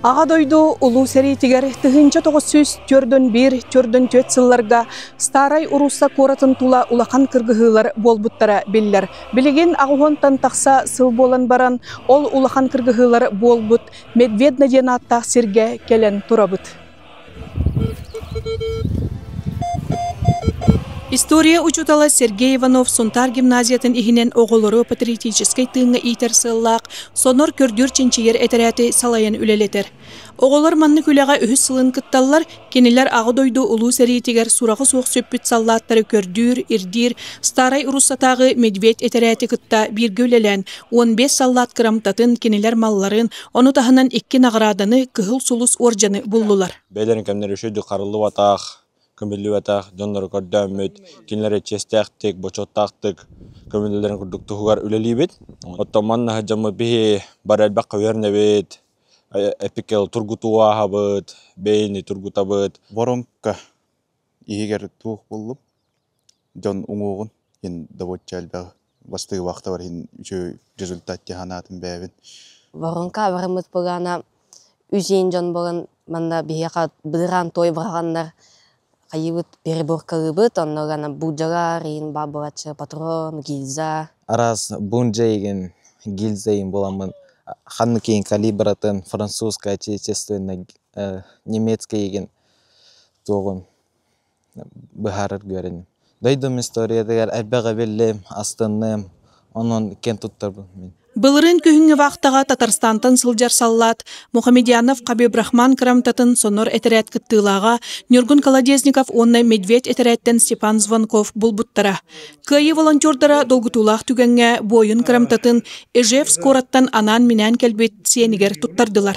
Аҕа дойду Улуу сэриитигэр 1941-44 сылларга Старай Урусса куоратын тула улахан кыргыһыылар буолбуттара биллэр. Билигин аҕыһуонтан тахса сыл буолан баран, ол улахан кыргыһыылар буолбут Медведно диэн ааттаах сиргэ кэлэн турабыт. История учуутала Сергей Иванов Сунтаар гимназиятын иһинэн оҕолору патриотическай тыыҥҥа иитэр сыаллаах Сонор көрдүүр-чинчийэр этэрээти салайан үлэлэтэр. Оҕолор маннык үлэҕэ үһүс сылын кытталлар, кинилэр Аҕа дойду Улуу сэриитигэр сураҕа суох сүппүт саллааттары көрдүүр, ирдиир Старай Руссатааҕы Медведь этэрээти кытта бииргэ үлэлээн, 15 саллаат кырамтатын, кинилэр малларын, ону таһынан икки наҕарааданы Кыһыл Сулус уордьаны буллулар. Бэйэлэрин кэмнэрэ үчүгэйдик харыллыбатах, көмүллүбэтэх дьоннору көрдөөммүт, кинилэри чиэстээхтик, бочуоттаахтык көмүллэлэрин курдук туһугар үлэлиибит. Оттон манна сылдьаммыт биһи бары элбэххэ үөрэнэбит, эпикэл тургутуу ааһабыт, бэйэни тургутабыт. Воронка иһигэр туох буллум? Дьон уҥуоҕун иһин добуочча элбэх бастыгыбахтабар иһин үчүгэй результат ханаатын бэйэбин. Воронка абараммыт былаана үс иин дьон буолан манна биһиэхэ быдыраан той быраҕаннар хайыыбыт переборкалыыбыт онно гана буулдьалар иин баабылаччы патрон гильза Араас бунжа игин гильза игин буоламмын ханнык игин калибратын французскай отечественный немецкий игин туоҕун быһаарар үөрэним. Дойдум историятыгар элбэҕи биллим, астынным, онон киэн туттарбын мин. Былырыын күһүҥҥү вахтаҕа Татарстантан сылдьар саллаат Мухамедьянов Хабибрахман кырамтатын Сонор этэрээт кыттыылааҕа Ньургун Колодезников уонна Медведь этэрээттэн Степан Звонков булбуттара. Кыайыы волонтердара долгутуулаах түгэҥҥэ буойун кырамтатын Ижевск куораттан анаан-минээн кэлбит сиэнигэр туттардылар.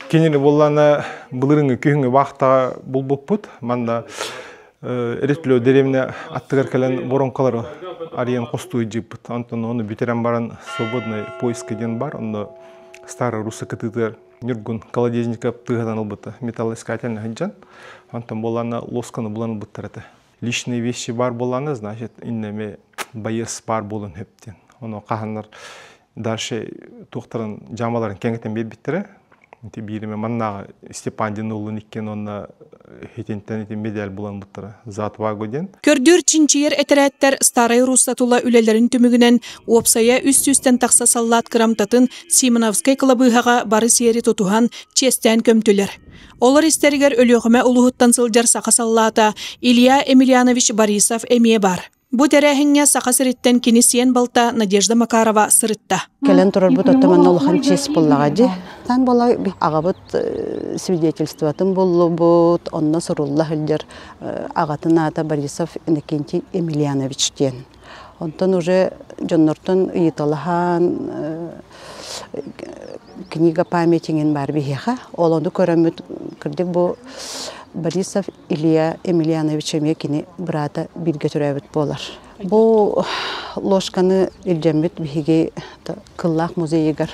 Кинини буоллаана былырыҥҥы күһүҥҥү вахтаҕа булбуппут. Манна Ретлё дэриэбинэ аттыгар кэлэн воронкалары арыйан хостуу дьыппыт. Онтон ону бүтэрэн баран свободный поиск диэн бар. Онно Старая Русса кытыытыгар Ньургун Колодезников тыаһынан ылбыта металлоискательный сылдьан. Онтон буоллаана лосканы булан ылбыттар этэ. Личные вещи бар буоллаана, значит, иннэми байыас бар буолан хөптен. Ону хаһаннар дальше туохтарын дьаамаларын кэҥэтэн биэрбиттэрэ. Ити бииримэ маннааҕы Степан диэн уолун иккиэн уонна хитинтэн ити медаль булан буттара за отвагу диэн. Көрдүүр чинчийэр этэрээттэр Старай Русса тула үлэлэрин түмүгүнэн уопсайа үс сүүстэн тахса саллаат кырамтатын Симоновскай кылабыыһаҕа бары сиэри тутуһан, чиэстээн көмтүлэр. Олор истэригэр Өлүөхүмэ улууһуттан сылдьар саха саллаата Илья Емельянович Борисов эмиэ баар. Бу тэрээһиҥҥэ Саха сириттэн кини сиэн балта Надежда Макарова сырытта. Кэлэн турарбыт оттон манна улахан чиэс буоллаҕа дии. Таан буола аҕабыт свидетельствотын буллубут, онно сурулла сылдьар аҕатын аата Борисов Иннокентий Емельянович диэн. Онтон уже дьоннортон ыйыталаһан книга памятиҥин баар биһиэхэ. Ол ону көрөммүт кырдьык бу Борисов Илья Емельянович эмиэ кини быраата бииргэ төрөөбүт буолар. Бу ложканы илдьэммит биһиги Кыллаах музейыгар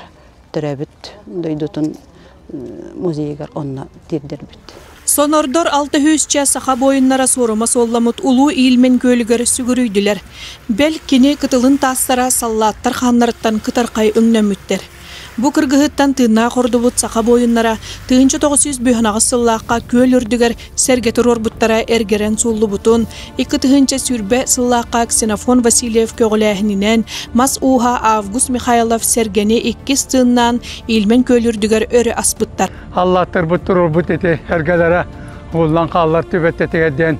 төрөөбүт дойдутун музейыгар онно тиэрдэрбит. Сонордор алта сүүсчэ саха буойуннара суорума суолламмыт Улуу Иилмэн күөлүгэр сүгүрүйдүлэр. Бэл, кини кытылын таастара саллааттар хааннарыттан кытархай өҥнөммүттэр. Бу кыргыһыттан тыыннаах ордубут саха буойуннара 1958 сыллаахха күөл үрдүгэр сэргэ туруорбуттара эргэрэн сууллубутун, 2020 сыллаахха Ксенофон Васильев көҕүлээһининэн мас ууһа Август Михайлов сэргэни иккис тыыннаан Ильмень күөл үрдүгэр өрө аспыттар. Аллааттарбыт туруорбут ити эргэлэрэ ууллан хааллар түбэттэтигэр диэн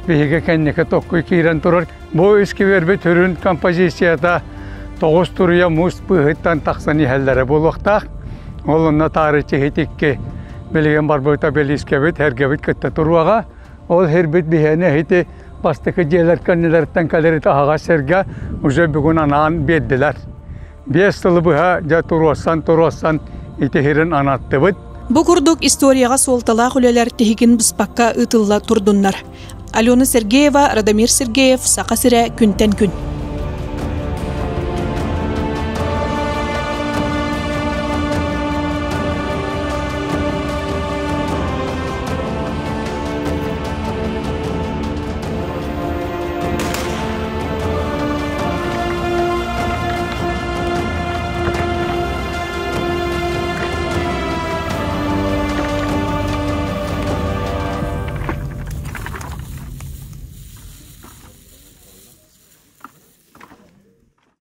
биһиги кэнники токкуй киирэн турар. Бу искибиэрбит сүрүн композицията тоҕус туруйа муус быыһыттан тахсан иһэллэрэ буолуохтаах. Ол онно таарыччы икки билигин барбыта бэлиискэбит, эргэбит кытта туруоҕа. Ол сирбит биһиэнэ ити бастакы дьиэлэр кэннилэриттэн кэлэр аһаҕас сиргэ уже бүгүн анаан биэрдилэр. Биэс сылы быһа дьэ туруорсан-туруорсан ити сирин анаттыбыт. Бу курдук историяҕа суолталаах үлэлэр тиһигин быспакка ыытылла турдуннар. Алена Сергеева, Радомир Сергеев, Саха сирэ күнтэн күн.